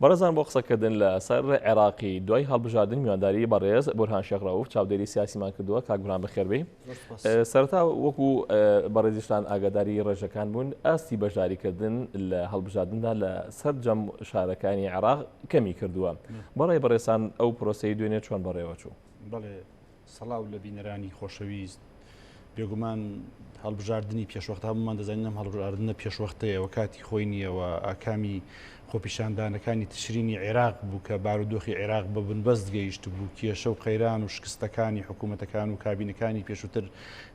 بەڕێزان بۆ قسەکردن لە سەر عێراقی دوای هەڵبژاردن میوانداری بەڕێز بورهان شێخ ڕەوف چاودێری سیاسیمان کردووە. کاک بورهان بەخێربێی. سەرەتا وەکو بەڕێزیشتان ئاگاداری ڕێژەکان بوون، ئاستی بەشداریکردن لە هەڵبژاردندا لە سەرجەم شارەکانی عێراق کەمی کردووە. بەڕای بەڕێزان ئەو پرۆسەی دوێنێ چۆن بەڕێوەچوو؟ بەڵێ سڵاو لە بینەرانی خۆشەویست. بێگومان هەڵبژاردنی پێشوەختە هەموومان دەزانین ئەم هەڵبژاردنە پێشوەختەیە و کاتی خۆی نییە و ئاکامی خۆپیشاندانەکانی تشرینی عێراق بوو کە بارودۆخی عێراق بە بنبەست گەیشت بوو کێشە و قەیران و شکستەکانی حکوومەتەکان و کابینەکانی پێشووتر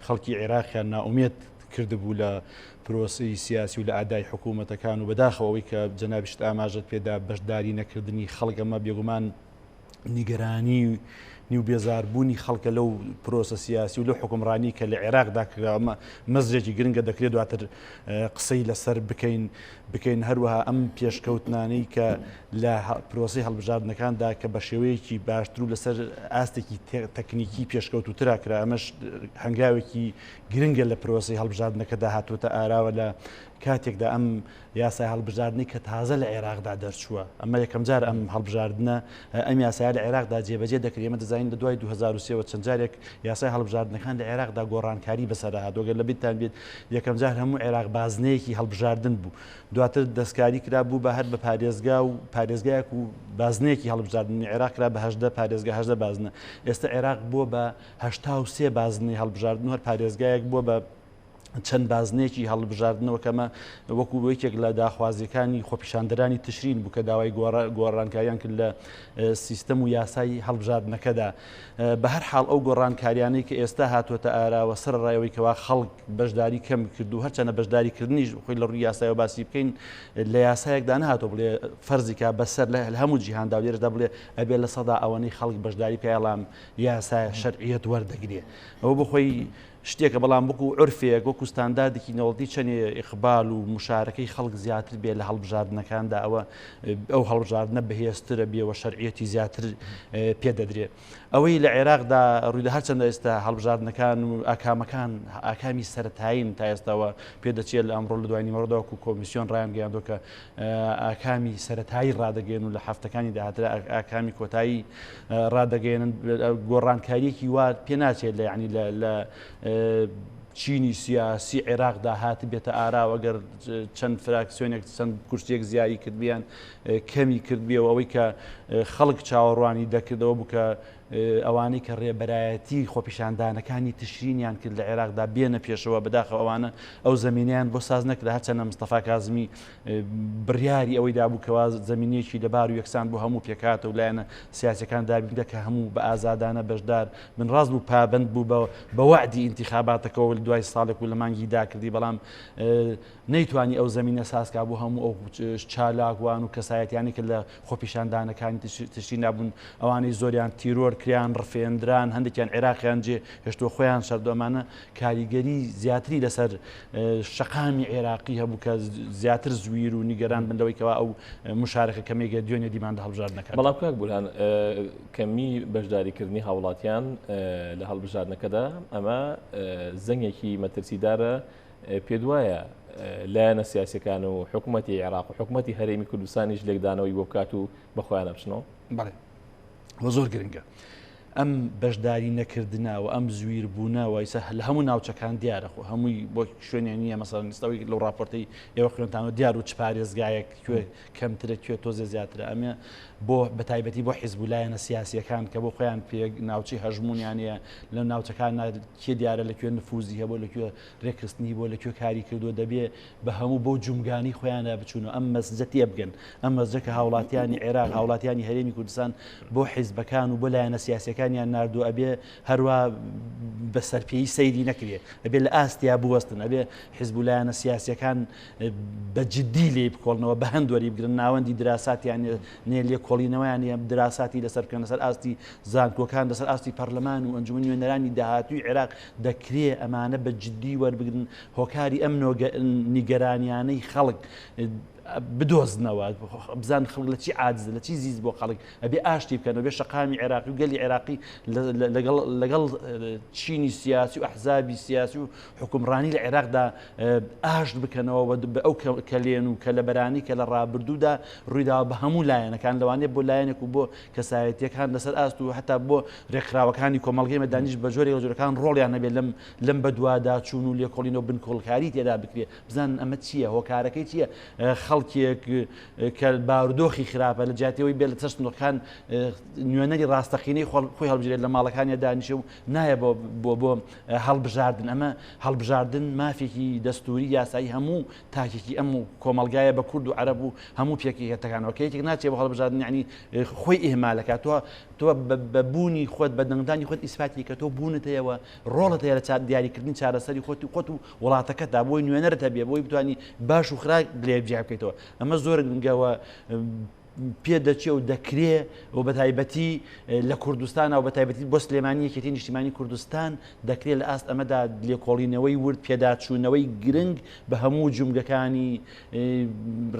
خەڵکی عێراقیان نائومێد کردبوو لە پرۆسەی سیاسی و لە ئادای حکوومەتەکان و بەداخەوە ئەوەی کە جەنابیشت ئاماژەت پێدا بەشداری نەکردنی خەڵک ئەمە بێگومان نیگەرانی و بێزاربوونی خەڵکە لەو پرۆسە سیاسی و لەو حکومڕانی کە لە عێراقدا کرا ئەمە مەزرێکی گرنگە دەکرێت دواتر قسەی لەسەر بکەین بکەین هەروەها ئەم پێشکەوتنانەی کە لە پرۆسی هەڵبژاردنەکاندا کە بە شێوەیەکی باشتر و لەسەر ئاستێکی تەکنیکی پێشکەوتوترا کرا ئەمەش هەنگاوێکی گرنگە لە پرۆسی هەڵبژاردنەکەدا هاتووەتە ئاراوە لە کاتێکدا ئەم یاسای هەڵبژاردنی کە تازە لە عێراقدا دەرچووە، ئەمە یەکەمجار ئەم هەڵبژاردنە، ئەم یاسایە لە عێراقدا جێبەجێ دەکرێت، ئێمە دەزانین لە دوای 2003 وە چەند جارێک یاسای هەڵبژاردنەکان لە عێراقدا گۆڕانکاری بەسەردا هاتووە، گەر لەبیرتان بێت یەکەمجار هەموو عێراق بازنەیەکی هەڵبژاردن بوو، دواتر دەستکاری کرا بوو بە هەر بە پارێزگا و پارێزگایەک و بازنەیەکی هەڵبژاردنی عێراق کرا بە 18 پارێزگا 18 بازنە، ئێستا عێراق بووە بە 83 بازنەی هەڵبژاردن و هەر پارێزگایەک بووە بە چەند بازنەیەکی هەڵبژاردنەوە کەمە وەکو یەکێک لە داخوازیەکانی خۆپیشاندەرانی تشرین بوو کە داوای گۆڕانکاریان کرد لە سیستەم و یاسای هەڵبژاردنەکەدا. بە هەر حاڵ ئەو گۆڕانکاریانەی کە ئێستا هاتووەتە ئاراوە سەرەڕای ئەوەی کەوا خەڵک بەشداری کەم کرد و هەرچەنە بەشداریکردنیش خۆی لە ڕووی یاسایەوە باسی بکەین لە یاسایەکدا نەهاتووە بڵێ فەرزیکا بەسەر لە هەموو جیهاندا و لێرەدا بڵێ ئەبێ لە سەدا ئەوەنەی خەڵک بەشداری بکا یاڵام یاسایە شەرعیەت وەردەگرێ ئەوە بۆ خۆی شتێکە، بەڵام وەکو عورفێک، وەکو ستانداردێکی نەوەڵتی چەندێ ئیقبال و مشارەکەی خەڵک زیاتر بێ لە هەڵبژاردنەکاندا ئەوە ئەو هەڵبژاردنە بەهێزترە بێ و شەرعیەتی زیاتر پێ دەدرێ. ئەوەی لە عێراقدا ڕوویدا هەرچەندە ئێستا هەڵبژاردنەکان و ئاکامەکان ئاکامی سەرەتایین تا ئێستاوە پێ دەچێت لە ئەمڕۆ لە دوای نیمەڕۆدا وەکو کۆمیسیۆن ڕایانگەیاندووە کە ئاکامی سەرەتایی ڕادەگەیەن و لە هەفتەکانی داهاترا ئاکامی کۆتایی ڕادەگەیەنن گۆڕانکاریەکی وا پێ ناچێت لە یعنی لە چینی سیاسی عێراقدا هاتبێتە ئاراوە گەر چەند فراکسیۆنێک چەند کورسیەک زیایی کردبیان کەمی کردبیەوە ئەوەی کە خەڵک چاوەڕوانی دەکردەوە بوو کە ئەوانەی کە ڕێبەرایەتی خۆپیشاندانەکانی تشرینیان کرد لە عێراقدا بێنە پێشەوە، بەداخەوە ئەوانە ئەو زەمینەیان بۆ ساز نەکرا، هەرچەندە مستەفا کازمی بڕیاری ئەوەی دابوو کەوا زەمینەیەکی لەبار و یەکسان بۆ هەموو پێکهاتە و لایەنە سیاسیەکان دابین بکات کە هەموو بە ئازادانە بەشدار بن، ڕاست بوو پابەند بوو بە وەعدی ئینتیخاباتەکەوە دوای ساڵێک و لە مانگی دا کردی، بەڵام نەیتوانی ئەو زەمینە ساز کا بۆ هەموو ئەو چالاکوان و کەسایەتیانەی کە لە خۆپیشاندانەکانی تشریندا بوون، ئەوانەی زۆریان تیرۆر کران، ڕفێندران، هەندێکیان عێراقیان جێ هێشتووە خۆیان شاردووە، ئەمانە کاریگەری زیاتری لەسەر شەقامی عێراقی هەبوو کە زیاتر زویر و نیگەران بن لەوەی کەوا ئەو مشارەکە کەمێکە دوێنێ دیمان لە هەڵبژاردنەکان. بەڵام کاک بورهان کەمی بەشداریکردنی هاوڵاتیان لە هەڵبژاردنەکەدا ئەمە زەنگێکی مەترسیدارە پێت وایە لایەنە سیاسیەکان و حکوومەتی عێراق و حکوومەتی هەرێمی کوردستانیش لێکدانەوەی بۆ بکات و بە خۆیانە بچنەوە؟ بەڵێ وە زۆر گرنگە ئەم بەشداری نەکردنە و ئەم زویر بوونە و ئیسا لە هەموو ناوچەکان دیارە خۆ هەمووی بۆ شوێنێ نییە مەسەڵەن ئێستا لەو راپۆرتەی ئێوە خوێنتانەوە دیار و چ پارێزگایەک کوێ کەمترە کوێ تۆزێ زیاترە ئەمە بۆ بەتایبەتی بۆ حیزب و لایەنە سیاسیەکان کە بۆ خۆیان پێ ناوچەی هەژمونیانەیە لە ناوچەکان کێ دیارە لە کوێ نفوزی هەبوو لە کوێ رێکخستنی بووە لە کوێ کاری کردووە دەبێ بە هەموو بەو جومگانی خۆیاندا بچون و ئەم مەسجە تێبگەن ئەم مەسجە کە هاوڵاتیانی عێراق هاوڵاتیانی هەرێمی کوردستان بۆ حیزبەکان و بۆ لایەنە سیاسیەکانیان ناردوو ئەبێ هەروا بە سەرپێی سەیری نەکرێ ئەبێ لە ئاستیا بوەستن ئەبێ حیزب و لایەنە سیاسیەکان بە جدی لێی بکۆڵنەوە بە هەند وەری بگرن ناوەندی دراساتیان نێ لێکۆڵینەوەیان نیە دراساتی لەسەر بکەن لەسەر ئاستی زانکۆکان لەسەر ئاستی پەرلەمان و ئەنجومەنی نوێنەرانی داهاتووی عێراق دەکرێ ئەمانە بە جدی وەربگرن هۆکاری ئەم نیگەرانیانەی خەڵک. بدۆزنەوە، بزانن خەڵک لە چی عاجزە، لە چی زیز بۆ خەڵک، ئەبێ ئاشتی بکەن، ئەبێ شەقامی عێراقی و گەلی عێراقی لەگەڵ لەگەڵ چینی سیاسی و ئەحزابی سیاسی و حکومڕانی لە عێراقدا ئاشت بکەنەوە بە ئەو کەلێن و کەلەبەرانی کە لە ڕابردوودا ڕوویداوە بە هەموو لایەنەکان لەوانەیە بۆ لایەنێک و بۆ کەسایەتیەکان لەسەر ئاست و هەتا بۆ رێکخراوەکانی کۆمەڵگەی مەدانیش بە جۆرێک لە جۆرەکان ڕۆڵیان هەبێت لەم لەم بەدواداچوون و لێکۆڵینەوە بنکۆڵکاری تێدا بکرێت بزانن ئەمە چییە هۆکارەکەی چییە خەڵکێک کە بارودۆخی خراپە لە جیاتی ئەوەی بێت لە سەر سندوقەکان نوێنەری ڕاستەقینەی خۆی هەڵبژێرێت لە ماڵەکانیا دانیشێ و نایە بۆ بۆ بۆ هەڵبژاردن ئەمە هەڵبژاردن مافێکی دەستوری یاسایی هەموو تاکێکی ئەم و کۆمەڵگایە بە کورد و عەرەب و هەموو پێکهێتەکانەوە کە یەکێک ناچێ بۆ هەڵبژاردن یعنی خۆی ئیهمالەکات تۆ تۆ بە بوونی خۆت بە دەنگدانی خۆت ئیسپاتی کە تۆ بوونت هەیە و ڕۆڵت هەیە لە دیاریکردنی چارەسەری خۆت و خۆت و وڵاتەکەتدا بۆی نوێنەرت هەبێ بۆی بتانی باش و خراپ لێ جیا بکەیتەوە ئەمە زۆر گرنگەوە پێ دەچێ و دەکرێ و بەتایبەتی لە کوردستان و بەتایبەتی بۆ سلێمانی یەکێتی نیشتیمانی کوردستان دەکرێت لە ئاست ئەمەدا لێکۆڵینەوەی ورد پێداچوونەوەی گرنگ بە هەموو جومگەکانی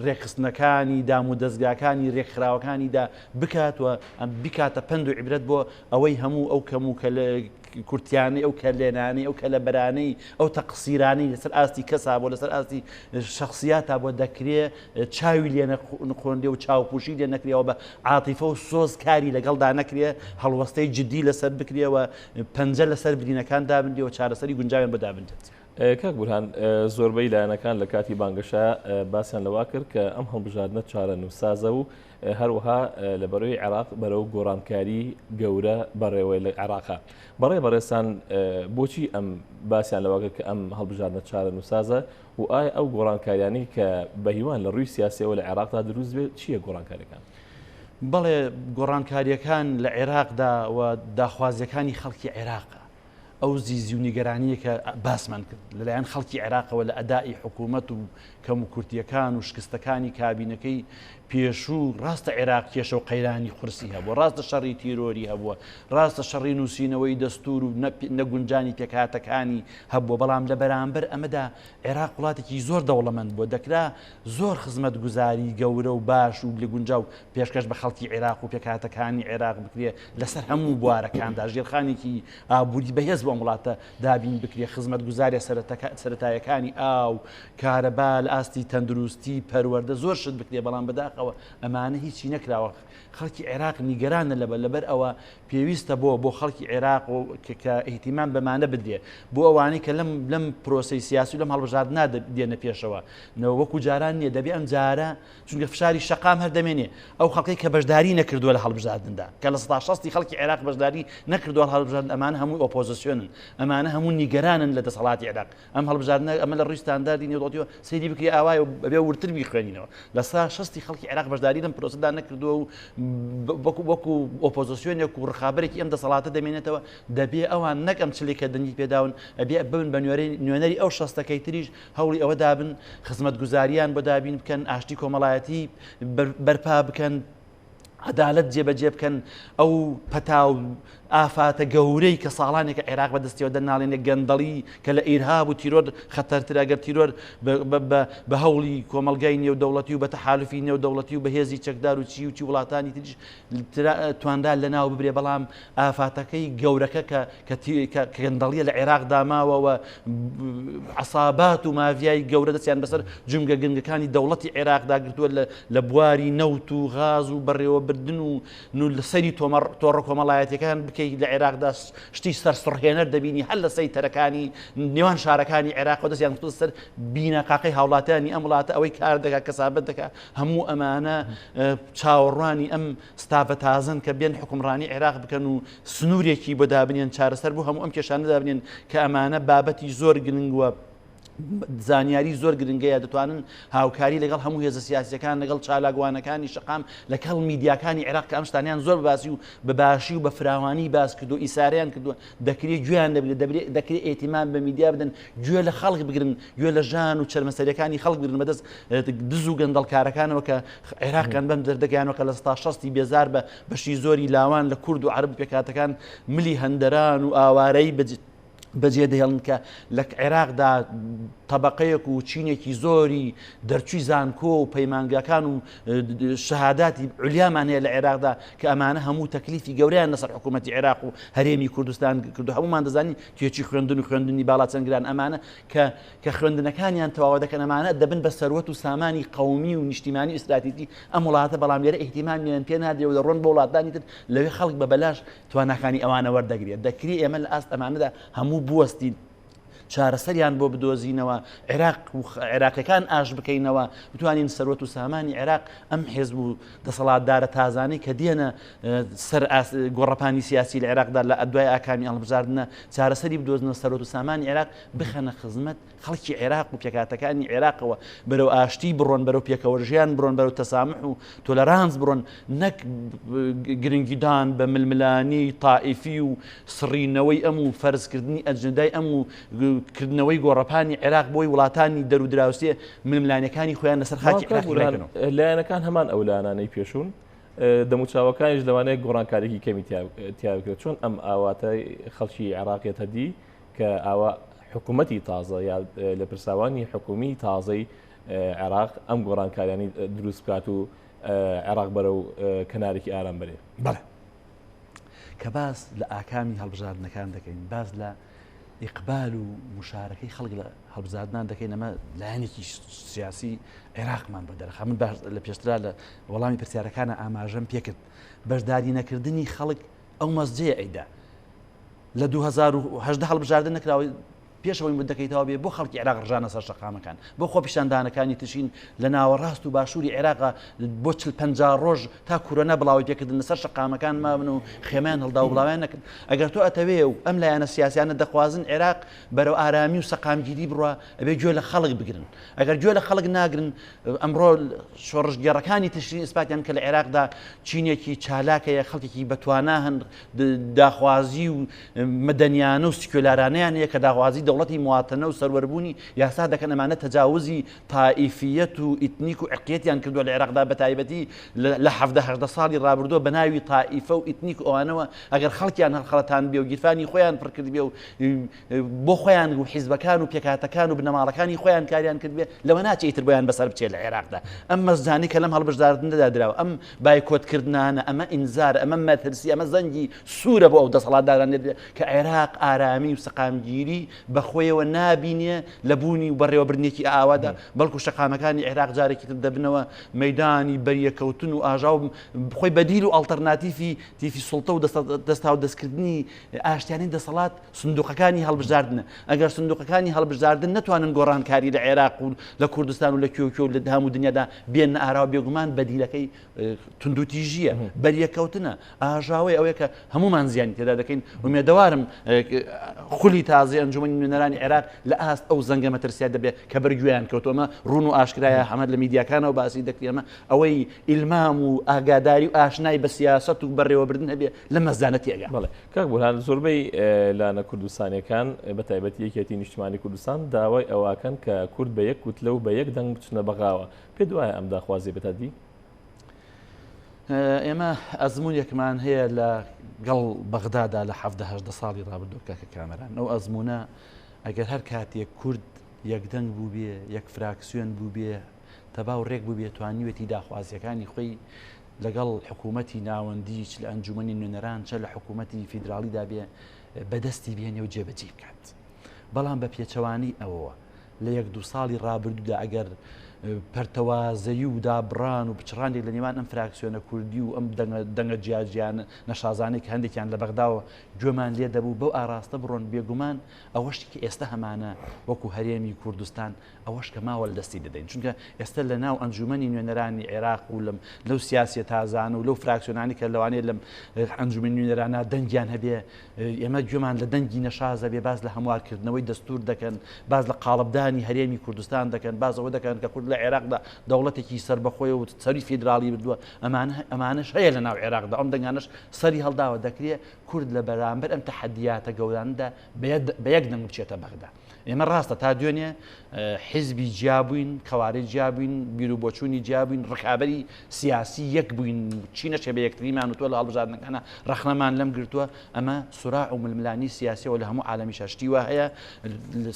ڕێکخستنەکانی دام و دەستگاکانی ڕێکخراوەکانیدا بکات و بکاتە پەند و عیبرەت بۆ ئەوەی هەموو ئەو کەم و کورتیانەی ئەو کەلێنانەی ئەو کەلەبەرانەی ئەو تەقسیرانەی لەسەر ئاستی کەسا بۆ لەسەر ئاستی شخصیاتا بۆ دەکرێ چاوی لێ نەخۆندێ و چاوپوشی لێ نەکرێەوە بە عاتیفە و سۆز کاری لەگەڵدا نەکرێ هەڵوەستەی جدی لەسەر بکرێەوە پەنجە لەسەر برینەکان دابنرێ و چارەسەری گونجاویان بۆ دابنرێت. کاک بورهان زۆربەی لایەنەکان لە کاتی بانگەشە باسیان لەوە کرد کە ئەم هەڵبژاردنە چارەنووسسازە و هەروەها لە بەرەی عێراق بەرەو گۆڕانکاری گەورە بەڕێوەیە لە عێراقا. بەڕێ بەڕێزتان بۆچی ئەم باسیان لەوە کرد کە ئەم هەڵبژاردنە چارەنووسسازە و ئایا ئەو گۆڕانکاریانەی کە بە هیوان لە ڕووی سیاسیەوە لە عێراقدا دروست بێت چییە گۆڕانکاریەکان؟ بەڵێ گۆڕانکاریەکان لە عێراقدا و داخوازیەکانی خەڵکی عێراقە. ئەو زیزی و نیگەرانییە کە باسمان کرد لەلایەن خەڵکی عێراقەوە لە ئەدائی حکوومەت و کەموکورتییەکان و شکستەکانی کابینەکەی پێشوو، ڕاستە عێراق کێشە و قەیرانی قورسی هەبووە، ڕاستە شەڕی تیرۆری هەبووە، ڕاستە شەڕی نووسینەوەی دەستوور و نەگونجانی پێکهاتەکانی هەبووە، بەڵام لە بەرامبەر ئەمەدا عێراق وڵاتێکی زۆر دەوڵەمەند بووە، دەکرا زۆر خزمەتگوزاری گەورە و باش و لێگونجاو پێشکەش بە خەڵکی عێراق و پێکهاتەکانی عێراق بکرێ لەسەر هەموو بوارەکاندا، ژێرخانێکی ئابووری بەهێز بۆ ئەم وڵاتە دابین بکرێ، خزمەتگوزاریە سەرەتایەکانی ئاو، کارەبا، لە ئاستی تەندروستی، پەروەردە زۆر شت بکرێ، بەڵام بەداخەوە ئەمانە هیچی نەکراوە. خەڵکی عێراق نیگەرانە لەبەر لەبەر ئەوە پێویستە بۆ بۆ خەڵکی عێراق و کە ئیهتیمام بەمانە بدرێ بۆ ئەوانەی کە لەم لەم پرۆسەی سیاسی و لەم هەڵبژاردنە دێنە پێشەوە نەوە وەکو جاران نییە دەبێ ئەم جارە چونکە فشاری شەقام هەر دەمێنێ ئەو خەڵکەی کە بەشداری نەکردووە لە هەڵبژاردندا کە 60% خەڵکی عێراق بەشداری نەکردووە هەڵبژاردن ئەمانە هەموو ئۆپۆزیسیۆنن ئەمانە هەموو نیگەرانن لە دەسەڵاتی عێراق ئەم هەڵبژاردنە ئەمە لە ڕووی ستانداردی نێودەوڵەتیەوە سەیری بکرێ ئاوایە و ئەبێ وردتر بیخوێنینەوە 60% خەڵکی عێراق بەشداری لەم پرۆسەدا نەکردووە و وەکو وەکو ئۆپۆزیسیۆنێک و ڕقابەرێکی ئەم دەسەڵاتە دەمێنێتەوە دەبێ ئەوان نەک ئەم چلی کە دەنگی پێداون ئەبێ ببن بە نوێنەری ئەو شەستەکەی تریش هەوڵی ئەوە دابن خزمەتگوزاریان بۆ دابین بکەن ئاشتی کۆمەڵایەتی بەرپا بکەن عەدالەت جێبەجێ بکەن، ئەو پەتا و ئافاتە گەورەی کە ساڵانێکە عێراق بەدەستیەوە دەناڵێنێ، گەندەڵی کە لە ئیرهاب و تیرۆر خەتەرترە، گەر تیرۆر بە هەوڵی کۆمەڵگای نێودەوڵەتی و بە تەحالوفی نێودەوڵەتی و بە هێزی چەکدار و چی و چی وڵاتانی تریش توانرا لەناو ببرێ، بەڵام ئافاتەکەی گەورەکە کە کە گەندەڵیە لە عێراقدا ماوە و عەسابات و ماڤیای گەورە دەستیان بەسەر جومگە گرنگەکانی دەوڵەتی عێراقدا گرتووە لە بواری نەوت و غاز و بەڕێوەبردن و لەسەری تۆڕە کۆمەڵایەتیەکان بکەیت لە عێراقدا شتی سەرسڕهێنەر دەبینی هەر لە سەیتەرەکانی نێوان شارەکانی عێراق و دەستیان خستووە سەر بینەقاقەی هاوڵاتیانی ئەم وڵاتە ئەوەی کار دەکات کەسابەت دەکات هەموو ئەمانە چاوەڕوانی ئەم ستافە تازەن کە بێن حوکمڕانی عێراق بکەن و سنوورێکی بۆ دابنێن چارەسەر بۆ هەموو ئەم کێشانە دابنێن کە ئەمانە بابەتی زۆر گرنگ وە زانیاری زۆر گرنگەیە دەتوانن هاوکاری لەگەڵ هەموو هێزە سیاسەکان لەگەڵ چالاکوانەکانی شەقام لەگەڵ میدیاکانی عێراق کە ئەم شتانیان زۆر باسی و بە باشی و بە فراوانی باس کردو ئیساریان کردووە دەکرێت گوێیان لێ بگرن دەکرێت ئیهتیمام بە میدیا بدەن گوێ لە خەڵک بگرن گوێ لە ژان و چەرمەسەریەکانی خەڵک بگرن بەدەست دز و گەندەڵکارەکانەوە کە عێراقیان بەم دەردەگەیانەوە کە 60% بێزار بە بەشی زۆری لاوان لە کورد و عەرەب و پێکهاتەکان ملی هەندەران و ئاوارەی بەجێ بەجێ دەهێڵن کە لە عێراقدا تەبقەیەک و چینێکی زۆری دەرچووی زانکۆ و پەیمانگاکان و شەهاداتی عولیامان هەیە لە عێراقدا کە ئەمانە هەموو تەکلیفی گەورەیان لەسەر حکوومەتی عێراق و هەرێمی کوردستان کردو هەمومان دەزانین تێچی خوێندن و خوێندنی باڵا چەند گران ئەمانە کە کە خوێندنەکانیان تەواوە دەکەن ئەمانە دەبن بە سەروەت و سامانی قەومی و نیشتیمانی و ئیستراتیجی ئەم وڵاتە بەڵام لێرە ئیهتیمامیان پێ نادرێ و دەڕۆن بۆ وڵاتانی تر لەوێ خەڵک بە بەلاش تواناکانی ئەوانە وەردەگرێت دەکری ئێمە لە ئاست ئەمانەدا هەموو بوەستین چارەسەریان بۆ بدۆزینەوە عێراق و عێراقیەکان ئاش بکەینەوە بتوانین سەروەت و سامانی عێراق ئەم حێزب و دەسەڵاتدارە تازانەی کە دێنە سەر گۆڕەپانی سیاسی لە عێراقدا لە ئەدوای ئاکامی هەڵبژاردنە چارەسەری بدۆزنەوە سەروەت و سامانی عێراق بخەنە خزمەت خەڵکی عێراق و پێکهاتەکانی عێراقەوە بەرەو ئاشتی بڕۆن، بەرەو پێکەوەژیان بڕۆن، بەرەو تەسامح و تۆلەرانس بڕۆن، نەک گرنگیدان بە ململانێی تائیفی و سڕینەوەی ئەم و فەرزکردنی ئەجندای ئەم و کردنەوەی گۆڕەپانی عێراق بۆی وڵاتانی دەر و دراوسێ ململانێکانی خۆیان لەسەر خاکی عێراق ڕێکەنەوە. لایەنەکان هەمان ئەو لایەنانەی پێشوون، دەموچاوەکانیش لەوانەیە گۆڕانکاریی کەمی تیا بکرێت، چۆن ئەم ئاواتەی خەڵکی عێراق یەتە دی کە ئاوا حکوومەتی تازە یا لێپرسراوانی حکوومی تازەی عێراق ئەم گۆڕانکاریانی دروست بکات و عێراق بەرەو کەنارێکی ئارام بەرێ؟ بەڵێ کە باس لە ئاکامی هەڵبژاردنەکان دەکەین باس لە ئیقبال و مشارەکەی خەڵک لە هەڵبژاردنان دەکەین ئەمە لایەنێکی سیاسی عێراقمان بە دەرخە من باش لە پێشترا لە وەڵامی پرسیارەکانە ئاماژەم پێکرد بەشداری نەکردنی خەڵک ئەو مەزجەیە ئەیدا لە 2018 هەڵبژاردن نەکراوە پێش ئەوەی مدەکەی تەواو بێ بۆ خەڵکی عێراق ڕژانە سەر شەقامەکان بۆ خۆپیشاندانەکانی تشین لە ناوەڕاست و باشووری عێراق بۆ چل پەنجا ڕۆژ تا کورۆنا بڵاوی پێکردن لەسەر شەقامەکان مابن و خێمەیان هەڵدا و بڵاویان نەکرد ئەگەر تۆ ئەتەوێ و ئەم لایەنە سیاسیانە دەخوازن عێراق بەرەو ئارامی و سەقامگیری بڕوا ئەبێ گوێ لە خەڵک بگرن ئەگەر گوێ لە خەڵک ناگرن ئەمڕۆ شۆڕشگێڕەکانی تشرین ئیسپاتیان کە لە عێراقدا چینێکی چالاکەیە خەڵکێکی بەتوانا هەن داخوازی و مەدەنیانە و سکیۆلارانەیان هەیە کە داخوازی دەوڵەتی مواتەنە و سەروەربوونی یاسا دەکەن ئەمانە تەجاوزی تائیفیەت و ئیتنیک و عرقیەتیان کردووە لە عێراقدا بە تایبەتی لە حەڤدە هەژدە ساڵی ڕابردووە بە ناوی تائیفە و ئیتنیک و ئەوانەوە ئەگەر خەڵکیان هەڵخەڵەتان بێ و گیرفانی خۆیان پڕ کردبێ و بۆ خۆیان و حیزبەکان و پێکهاتەکان و بنەماڵەکانی خۆیان کاریان کردبێ لەوە ناچێ ئیتر بۆیان بەسەر بچێت لە عێراقدا ئەم مەزجانەی کە لەم هەڵبژاردنەدا دراوە ئەم بایکۆتکردنانە ئەمە ئینزار ئەمە مەترسی ئەمە زەنگی سوورە بۆ ئەو دەسەڵاتدارانە کە عێراق ئارامی و سەقامگیری بەخۆیەوە نابینێ لە بوونی و بەڕێوەبردنێکی ئاوادا بەڵکو شەقامەکانی عێراق جارێکی تر دەبنەوە مەدانی بەریەکەوتن و ئاژاو خۆی بەدیل و ئەڵتەرناتیفی تیفی سوڵتە و دەستاو دەستکردنی ئاشتیانەی دەسەڵات سندوقەکانی هەڵبژاردنە، ئەگەر سندوقەکانی هەڵبژاردن نەتوانن گۆڕانکاری لە عێراق و لە کوردستان و لە کوێ و کوێ و لە هەموو دنیادا بێننە ئاراوە بێگومان بەدیلەکەی توندوتیژییە، بەریەککەوتنە، ئاژاوەیە ئەوەیە کە هەموومان زیانی تێدا دەکەین. ئومێدەوارم خولی تازەی ئەنجومەنی نوێنەرانی عێراق لە ئاست ئەو زەنگە مەترسییە دەبێت کە بەر گوێیان کەوتووە. ئەمە ڕوون و ئاشکرایە، هەمە لە میدیاکانەوە باسی دەکرێت، ئەمە ئەوەی ئیلمام و ئاگاداری و ئاشنای بە سیاسەت و بەڕێوەبردن هەبێ لەم مەزدانە تێئەگا. بەڵێ کاک بورهان زۆربەی لایەنە کوردستانیەکان بە تایبەتی یەکێتی نیشتمانی کوردستان داوای ئەوەکەن کە کورد بە یەک کوتلە و بە یەک دەنگ بچنە بەغاوە پێت وایە ئەم داخوازیە بێتە دی؟ ئێمە ئەزمونێکمان هەیە لە گەڵ بەغدادا لە حەڤدە هەژدە ساڵی ڕابردوو کاکە کامەران ئەو ئەزمونە ئەگەر هەر کاتێک کورد یەکدەنگ بووبێ یەک فراکسیۆن بووبێ تەبا و رێک بووبێ توانیوێتی داخوازییەکانی خۆی لەگەڵ حکوومەتی ناوەندی چ لە ئەنجوومەنی نوێنەران چە لە حکوومەتی فیدراڵیدا بێ بەدەستی بێنێ و جێبەجێی بکات. بەڵام بە پێچەوانەی ئەوەوە لە یەک دوو ساڵی ڕابردوودا ئەگەر پەرتەوازەیی و دابڕان و پچڕانێک لە نێوان ئەم فراکسیۆنە کوردی و ئەم دەنگە جیاجیانە نەشازانەی کە هەندێکیان لە بەغداوە گوێمان لێ دەبوو بەو ئاراستە بڕۆن بێگومان ئەوەش کە ئێستا هەمانە وەکو هەرێمی کوردستان ئەوەش کە ماوە لە دەستی دەدەین چونکە ئێستا لە ناو ئەنجومەنی نوێنەرانی عێراق و لەم لەو سیاسیە تازانە و لەو فراکسیۆنانی کە لەوانەیە لەم ئەنجومەنی نوێنەرانە دەنگیان هەبێ ئێمە گوێمان لە دەنگی نەشازە بێ باس لە هەموارکردنەوەی دەستور دەکەن باس لە قاڵبدانی هەرێمی کوردستان دەکەن باس ئەوە دەکەن کە کورد لە عێراقدا دەوڵەتێکی سەربەخۆی و سەری فیدراڵی بردووە ئەمانە ئەمانەش هەیە لە ناو عێراقدا ئەم دەنگانەش سەری هەڵداوە دەکرێ کورد لە بەرامبەر ئەم تەحەدیاتە گەورانەدا بە یەک دەنگ بچێتە بەغدا. ئێمە ڕاستە تا دوێنێ حیزبی جیا بووین، قەوارەی جیا بووین، بیروبۆچوونی جیا بووین، ڕکابەری سیاسی یەک بووین، چی نەشێ بە یەکتریمان وتووە لە هەڵبژاردنەکانا ڕەخنەمان لەم گرتووە، ئەمە سوراع و ململانێی سیاسیە و لە هەموو عالەمیشا شتی وا هەیە،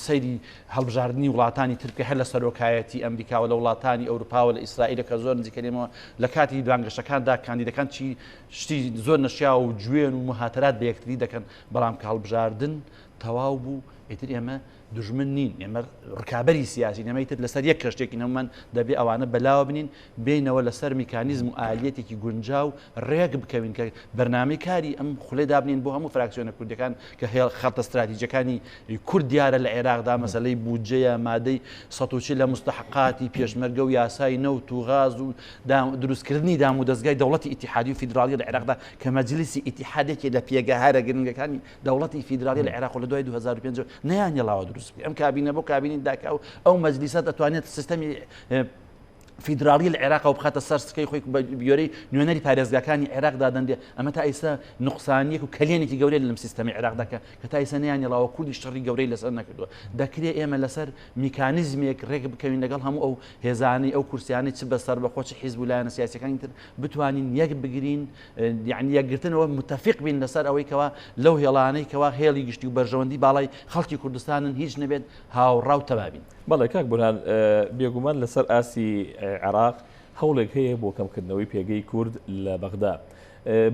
سەیری هەڵبژاردنی وڵاتانی تر بکە هەر لە سەرۆکایەتی ئەمریکاوە لە وڵاتانی ئەوروپاوە لە ئیسرائیلە کە زۆر نزیکە لێمەوە لە کاتی بانگەشەکاندا کاندیدەکان چی شتی زۆر نەشیاو و جوێن و مهاتەرات بە یەکتری دەکەن، بەڵام کە هەڵبژاردن تەواو بوو ئیتر ئێمە دوژمن نین، ئێمە ڕکابەری سیاسین، ئێمە ئیتر لەسەر یەک کەشتێکین، هەموومان دەبێ ئەوانە بەلاوە بنین، بێینەوە لەسەر میکانیزم و ئالیەتێکی گونجاو ڕێک بکەوین کە بەرنامەی کاری ئەم خولەی دابنین بۆ هەموو فراکسیۆنە کوردیەکان کە هێڵ خەتە ستراتیجەکانی کورد دیارە لە عێراقدا مەسەلەی بودجەیە، مادەی 140 لە مستحقاتی پێشمەرگە و یاسای نەوت و غاز و دروستکردنی دام و دەزگای دەوڵەتی ئیتیحادی و فیدراڵی لە عێراقدا کە مەجلیسی ئیتیحاد یەکێ لە پێگە هەرە گرنگەکانی دەوڵەتی فیدراڵی لە عێراق و لە دوای 2005 نەیانهێڵاوە دروست بکرێت. ئەم کابینە بۆ کابینی داکا و ئەو مەجلیسە دەتوانێت سیستەمی فیدراڵی لە عێراقەوە بخاتە سەر سکەی خۆی بە گوێرەی نوێنەری پارێزگاکانی عێراق دادەنرێ. ئەمە تا ئیستا نوقسانیەک و کەلێنێکی گەورەی لەم سیستەمی عێراقدا کە تا ئیستا نەیانهێڵاوە کوردیش شەڕی گەورەی لەسەر نەکردووە. دەکرێ ئێمە لەسەر میکانیزمێک ڕێک بکەوین لەگەڵ هەموو ئەو هێزانەی ئەو کورسیانەی چ بە سەربەخۆ چ حیزب و لایەنە سیاسیەکانی تر بتوانین یەک بگرین یعنی یەکگرتنەوە متفق بین لەسەر ئەوەی کەوا لەو هێڵانەی کەوا هێڵی گشتی و بەرژەوەندی باڵای خەڵکی کوردستانن هیچ نەبێت هاوڕا و تەبا بین. بەڵێ کاک بورهان، بێگومان لەسەر ئاستی عێراق هەوڵێک هەیە بۆ کەمکردنەوەی پێگەی کورد لە بەغدا.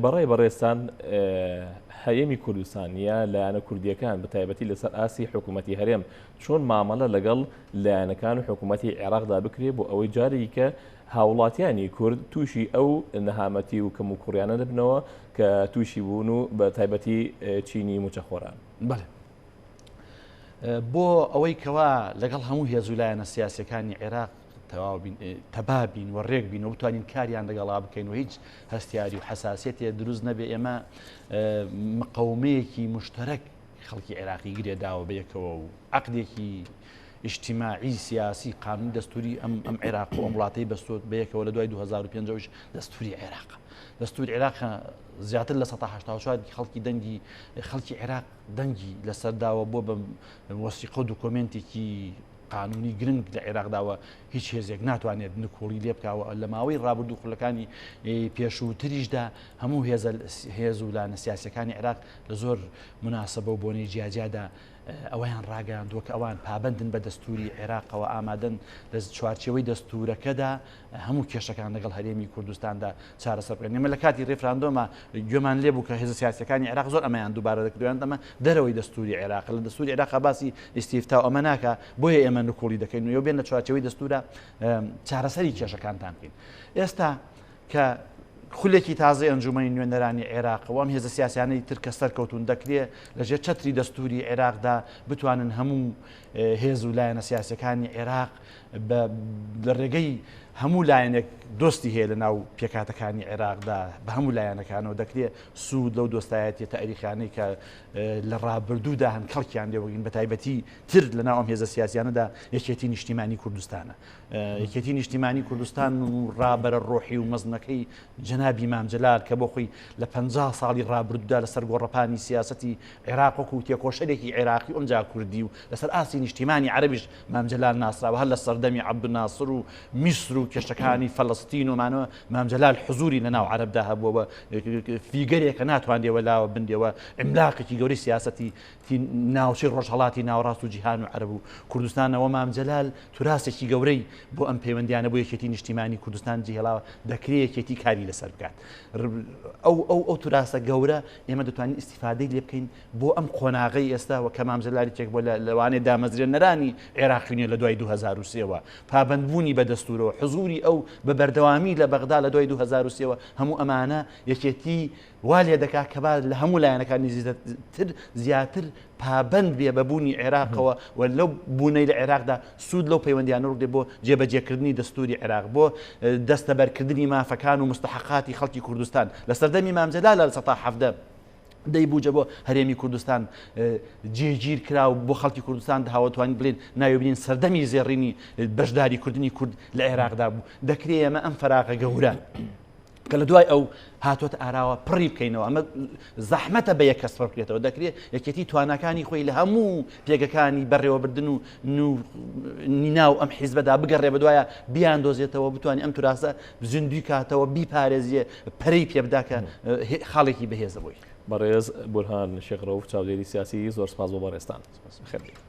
بەڕای بەڕێزتان هەرێمی کوردستان یا لایەنە کوردییەکان بە تایبەتی لەسەر ئاستی حکوومەتی هەرێم چۆن مامەڵە لەگەڵ لایەنەکان و حکوومەتی عێراقدا بکرێ بۆ ئەوەی جارێکی کە هاوڵاتیانی کورد تووشی ئەو نەهامەتی و کەموکوڕیانە نەبنەوە کە تووشی بوون و بە تایبەتی چینی مووچەخۆران. بەڵێ. بۆ ئەوەی کەوا لەگەڵ هەموو هێز و لایەنە سیاسیەکانی عێراق تەواو بین تەبا بین و ڕێک بین و بتوانین کاریان لەگەڵا بکەین و هیچ هەستیاری و حەساسیەتێ دروست نەبێ ئێمە مقەومەیەکی مشتەرەک خەڵکی عێراقی گرێ داوە بەیەکەوە و عەقدێکی ئیجتیماعی سیاسی قانونی دەستوری ئەم ئەم عێراق و ئەم وڵاتەی بەستۆت بەیەکەوە لە دوای 2005 ەوەش دەستوری عێراق دەستوری عێراق زیاتر لە 184 خەڵکی دەنگی خەڵکی عێراق دەنگی لەسەر داوە بۆ بە وەسیقە و دۆکۆمێنتێکی قانونی گرنگ لە عێراقداوە هیچ هێزێک ناتوانێت نکوڵی لێ بکاوە لە ماوەی ڕابردوو خولەکانی پێشووتریشدا هەموو هێزە هێز و لایەنە سیاسەکانی عێراق لە زۆر مناسبە و بۆنەی جیاجیادا ئەوەیان ڕاگەیاندووە کە ئەوان پابەندن بە دەستوری عێراقەوە ئامادەن لە چوارچێوەی دەستورەکەدا هەموو کێشەکان لەگەڵ هەرێمی کوردستاندا چارەسەر بکەن. ئێمە لە کاتی ڕیفراندۆما گوێمان لێ بوو کە هێزە سیاسیەکانی عێراق زۆر ئەمەیان دووبارە دەکردویان ئەمە دەرەوەی دەستوری عێراق لە دەستوری عێراق باسی ئیستیفتا و ئەمە ناکا بۆیە ئێمە نکوڵی دەکەین و بێن لە چوارچێوەی دەستورە چارەسەری کێشەکانتان بکەین. ئێستا کە خولێکی تازەی ئەنجومەنی نوێنەرانی عێراق و ئەم هێزە سیاسیانەی تر کە سەرکەوتون دەکرێ لەژێر چەتری دەستوری عێراقدا بتوانن هەموو هێز و لایەنە سیاسەکانی عێراق لە ڕێگەی هەموو لایەنێک دۆستی هەیە لە ناو پێکهاتەکانی عێراقدا بە هەموو لایەنەکانەوە دەکرێت سوود لەو دۆستایەتیە تاریخیانەی کە لە ڕابردوودا هەن کەڵکیان لێوەگرین بە تایبەتی تر لە ناو ئەم هێزە سیاسیانەدا یەکێتی نیشتیمانی کوردستانە یەکێتی نیشتیمانی کوردستان و ڕابەرە ڕۆحی و مەزنەکەی جەنابی مام جەلال کە بۆ خۆی لە 50 ساڵی ڕابردوودا لەسەر گۆڕەپانی سیاسەتی عێراق وەکو تێکۆشەرێکی عێراقی و ئەمجا کوردی و لەسەر ئاستی نیشتیمانی عەرەبیش مام جەلال ناسراوە هەر لە سەردەمی عەبدولناسر و میسر و کێشەکانی فەلەستین و مانەوە مام جەلال حزوری لە ناو عەرەبدا هەبووە و فیگەرێکە ناتوانرێ وەلاوە بنرێ و عیملاقێکی گەورەی سیاسەتی ناوچەی ڕۆژهەڵاتی ناوەڕاست و جیهان و عەرەب و کوردستانەوە مام جەلال توراسێکی گەورەی بۆ ئەم پەیوەندیانە بۆ یەکێتی نیشتیمانی کوردستان جێهێڵاوە دەکرێ یەکێتی کاری لەسەر بکات ئەو ئەو ئەو توراسە گەورە ئێمە دەتوانین ئیسیفادەی لێ بکەین بۆ ئەم قۆناغەی ئێستا و کە مام جەلال یەکێک بووە لە لەوانەیە دامەزرێنەرانی عێراقی نوێ لە دوای 2003 وە پابەندبوونی بە دەستوورەوە حزوری ئەو بە بەردەوامی لە بەغدا لە دوای 2003 وە هەموو ئەمانە یەکێتی وا لێ دەکا کە با لە هەموو لایەنەکان نزیکتر زیاتر پابەند بێ بە بوونی عێراقەوە و لەو بوونەی لە عێراقدا سوود لەو پەیوەندیانە وەرگرێ بۆ جێبەجێکردنی دەستووری عێراق بۆ دەستەبەرکردنی مافەکان و مستحەقاتی خەڵکی کوردستان لە سەردەمی مام جەلالە لە سەتا 17 دەی بوجە بۆ هەرێمی کوردستان جێگیر کرا و بۆ خەڵکی کوردستان داوەتوانین بڵێن ناوی بنین سەردەمی زێڕینی بەشداری کردنی کورد لە عێراقدا بوو دەکرێ ئێمە ئەم فەراغە گەورە. کە لە دوای ئەو هاتۆتە ئاراوە پڕی بکەینەوە. ئەمە زەحمەتە بە یەک کەس پڕ بکرێتەوە. دەکرێت یەکێتی تواناکانی خۆی لە هەموو پێگەکانی بەڕێوەبردن و ناو ئەم حیزبەدا بگەڕێ بەدوایە بیاندۆزێتەوە، بتوانێت ئەم توراسە زیندوی کاتەوە، بیپارێزیێ، پەرەی پێ بدا کە خاڵێکی بەهێزە بۆی. بەڕێز بورهان شێخ ڕەوف چاودێری سیاسی، زۆر سپاس بۆ بەڕێزتان. بەخێر بێی.